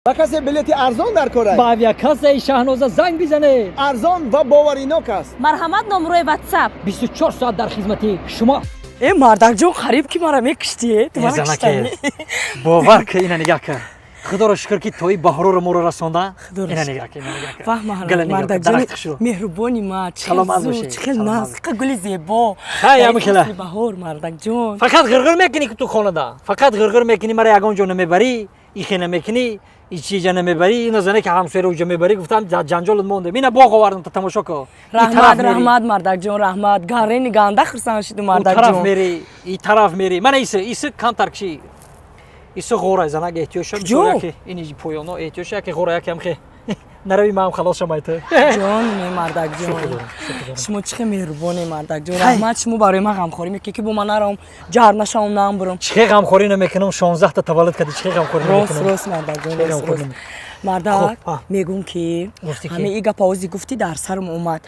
Ба касе билети арзон дар кор? Ба авиакассаи Шаҳноза занг бизанед. Арзон ва боваринок аст. Марҳамат, номрои Ватсап. 24 соат дар хизмати шумо. Э, мардакҷон, қариб ки мара мекуштӣ, ту мара Занаке. куштанӣ. Бовар ки, ина нигаҳ кар, худоро шукр, ки тои баҳороро моро расонда. Худоро Ина шукр. нигаҳ кар, ина нигаҳ кар. Ваҳ, Гала нигаҳ кар, мардакҷони дарахт хушрӯ. меҳрубони ма, чӣ хел Саломат зуд, бошед, чӣ хел саломат. нағз, қа гули зебо. Хай, Дар ҳамин хела. фасли баҳор, мардакҷон. Фақат ғирғир мекунӣ, ки ту хонада фақат ғирғир мекунӣ, мара ягон ҷо намебарӣ, ихе намекунӣ, ичиҷа намебарӣ. Ина зане ки ҳамсояро уҷа мебарӣ, гуфтам, ҷанҷолат мондем, ина боғ овардам, та тамошо ко. И тараф Раҳмат, мери, раҳмат, мардакҷон, раҳмат, гарени ганда хурсанд шуду. У тараф Мардакҷон. мери, и тараф мери. Мана иси, иси камтар киши, иси ғора, занак, эҳтиёҷ шав. Куҷо? Яке ини поёно эҳтиёҷ шав, яке ғора, яке ҳамхе нарави, маам халос шамай ту. Ҷон, не, мардакҷон, шумо чӣ хел меҳрубоне, мардакҷон, раҳмат. Шумо барои ман ғамхорӣ мекунӣ, ки бо ман нарам, ҷар нашавам, намбурам. Чихе ғамхорӣ намекунам? 16-та таваллуд кардӣ, чихе ғамхорӣ Рост. намекунам? Рост, мардакҷон. Хеле Рост. ғамхорӣ Рост. намекунам. Мардак. Хуб, а. Мегӯм, ки Гуфтӣ ки? ҳамин и гапа ози гуфтӣ, дар сарам омад.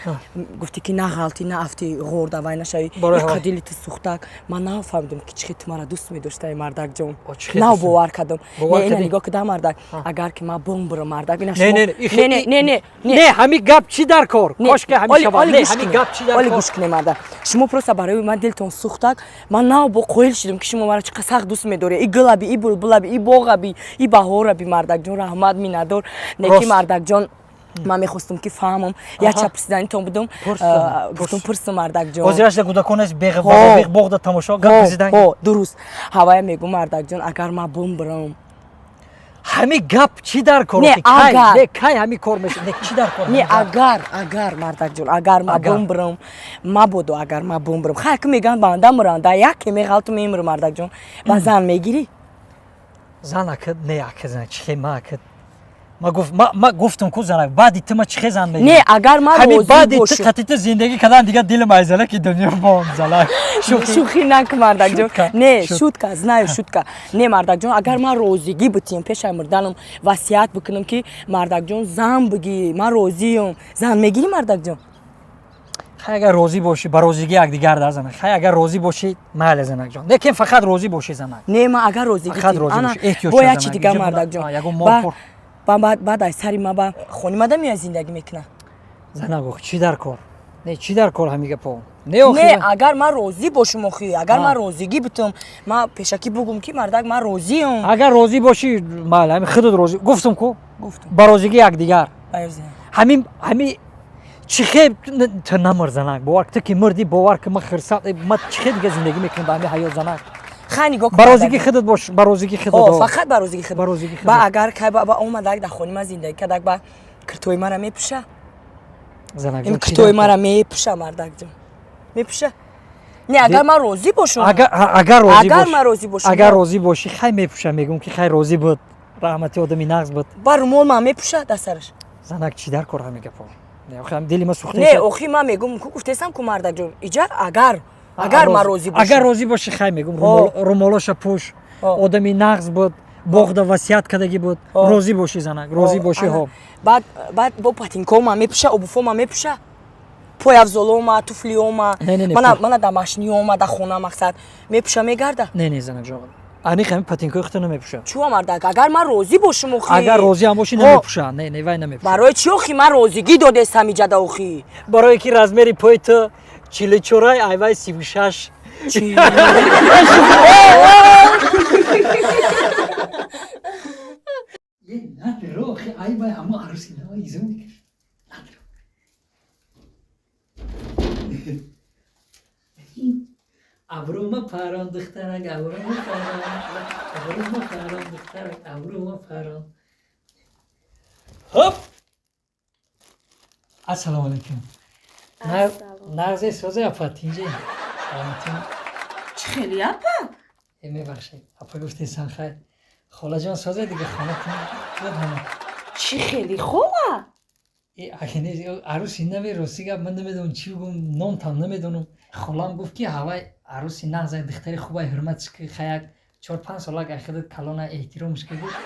Гуфтӣ, ки на ғалтӣ, на афтӣ, ғорда вай нашавӣ. Барои ҳавай. Иқа дили ту сӯхтак. Ман нафаҳмидам, ки чӣ хел ту мара дӯст медоштаи, мардакҷон. О, чӣ хел Нав дӯст бовар кардам. Бовар Не, ина кардӣ? нигоҳ куда, мардак, агар ки ман бомбурам, мардак, ина Не, шумо не, не, не, не, не, не. Не, ҳамин гап чӣ дар кор? Не, Кош ки ҳамин оли- шавад. оли Не, гӯш ҳамин кунед. гап чӣ дар Оли кор? гӯш кунед, мардак, шумо просто барои ман дилтон сӯхтак. Ман нав бо қоил шудам, ки шумо мара чӣ қадр сахт дӯст медоред, и гулаби, и булбулаби, и боғаби, и баҳораби. Мардакҷон, раҳмат, миннатдор. Не ки Рост. мардакҷон, ман мехостам, ки фаҳмам, як чап пурсиданитон будам. Пурсам, Гуфтам, пурс. пурсам, мардакҷон. Ҳозирашда кӯдакон аст, Ҳо. беғ боғда тамошо гап пурсидан. Ҳо, дуруст. Ҳавая мегӯм, мардакҷон, агар ман бомбурам. Ҳамин гап чӣ дар кор? Не, Охи, кай? агар. Не, кай ҳамин кор мешавад? Не, чӣ дар кор Не, ҳамин гап? агар, мардакҷон, агар ман Агар. бомбурам, мабодо, агар ман бомбурам, хай, ки мегӯянд, банда муранда, яке меғалту мемурам, мардакҷон, ба зан мегирӣ? Зан ака, не, ака, зан чихе ма, ака, ма гуфт, ма гуфтам ку, занак, баъди ту ма чихе зан мегирам? Не, агар ман Ҳамин розӣ баъди ту бошам. қати ту зиндагӣ кардан, дигар дилам ай залаки дунё монд, залак. Шӯхӣ. Шӯхӣ накун, мардакҷон. Шутка. Не, Шут. шутка, знаю, шутка. Не, мардакҷон, агар ман розигӣ бутиям, пешай мурданам васият бикунам, ки мардакҷон, зан бигӣ, ман розиюм, зан мегирӣ, мардакҷон? Хай, агар розӣ бошӣ, ба розигӣ якдигар дар, занак, хай, агар розӣ бошӣ, майли, занакҷон, лекин фақат розӣ бошӣ, занак. Не, ман агар розигӣ Фақат тиям, розӣ ана, бошӣ. Эҳтиёҷ бо шав, як чи занак. дигар, Иҷо мардакҷон. А, ягон мол пур. Баъд ай сари ма ба хонимада меояд, зиндагӣ мекунад. Занак, ох, чӣ дар кор? Не, чӣ дар кор ҳамин гапо? Не, Не, охи. агар ман розӣ бошам, охи, агар А. ман розигӣ бутам, ман пешакӣ бугум, ки мардак, ман розиюм. Агар розӣ бошӣ, майли, ҳамин худат розӣ, гуфтам ку. Гуфтам. Ба розигӣ якдигар. Ба розӣ. Ҳамин чихе ту намр, занак, бовар, ту ки мурдӣ, бовар ки, ман хирсат, ма чихе дига зиндагӣ мекунам ба ҳамин ҳаёт, занак? Хай, нигоҳ кун, Ба розигӣ мардак. худат бош, ба розигӣ худат. О, о. фақат ба розигӣ худ. Ба розигӣ худат. Ба агар кай ба омадак, дар хони ман зиндагӣ кардак, ба киртои мара мепӯша? Занак, Ин ҷон, чӣ киртои дар кор? мара мепӯша, мардакҷон, мепӯша? Не, агар ман розӣ бошам. Агар розӣ Агар бош- ман розӣ бошам, Агар о. розӣ бошӣ, хай, мепӯша, мегӯм, ки хай, розӣ буд, раҳмати, одами нағз буд. Ба румол ман мепӯша дар сараш? Занак, чӣ дар кор ҳамин гапо? Не, охи, ҳам дили ма сӯхта. Не, охи, ман мегӯм ку, гуфтесам ку, мардакҷон, иҷа агар ман розӣ бошам. Агар розӣ бошӣ, хай, мегӯм, О. румолоша пӯш. О. Одами нағз буд, боғда васият кардагӣ буд. О. Розӣ бошӣ, занак, розӣ О, бошӣ. ана. Ҳо. Баъд бо ботинко ман мепӯша, обуфо ман мепӯша, пойафзолома, туфлиома? Не, не, не, Мана, мана дар машиниома, дар хона, мақсад, мепӯша, мегарда? Не, не, занакҷон, аниқ ҳамин ботинкои худто намепӯша. Чӯ, мардак, агар ман розӣ бошам, охи. Агар розӣ ҳам бошӣ, Ҳо. намепӯша, не, не, вай намепӯша. Барои чӣ, охи? Ман розигӣ додестам иҷада, охи. Барое ки размери пои ту 44-ай, айвай 36. Чӣ? Надро, охи, айвай ҳамо арӯси нава изо мекаш. Надро. Абрӯма парон, духтарак, абрӯма парон, абрӯма парон, духтарак, абрӯма парон. Хоп, ассалому алайкум. Нағзе, созе, апа, тинҷе, саломатӣ? Чӣ хеле, апа? Э, мебахшед, апа гуфтесан, хай, холаҷон, созе, дига хонатон буд ҳама. Чӣ хеле, хола? Э, арӯси нави, рости гап, ман намедонам чӣ бигӯм, номтам намедонам. Холам гуфт, ки ҳавай арӯси нағзай, духтари хубай, ҳурматш ки, хаяк 4-5 сола ай худат калона, эҳтиромш ки. Гуфт,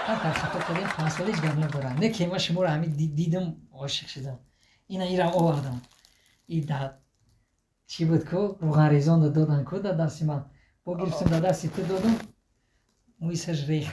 камтар хато кардем, 5 сола ҳеҷ гап надорам. Не ки ман шуморо ҳамин дидам, ошиқ шудам, ина ирам овардам. И да чӣ буд ку, рӯғанрезон додан ку, да дасти ман бо гирифтам, да дасти ту додам, мӯи сарш рехт.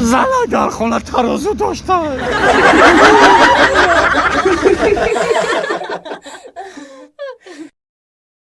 Зана дар хона тарозу дошта.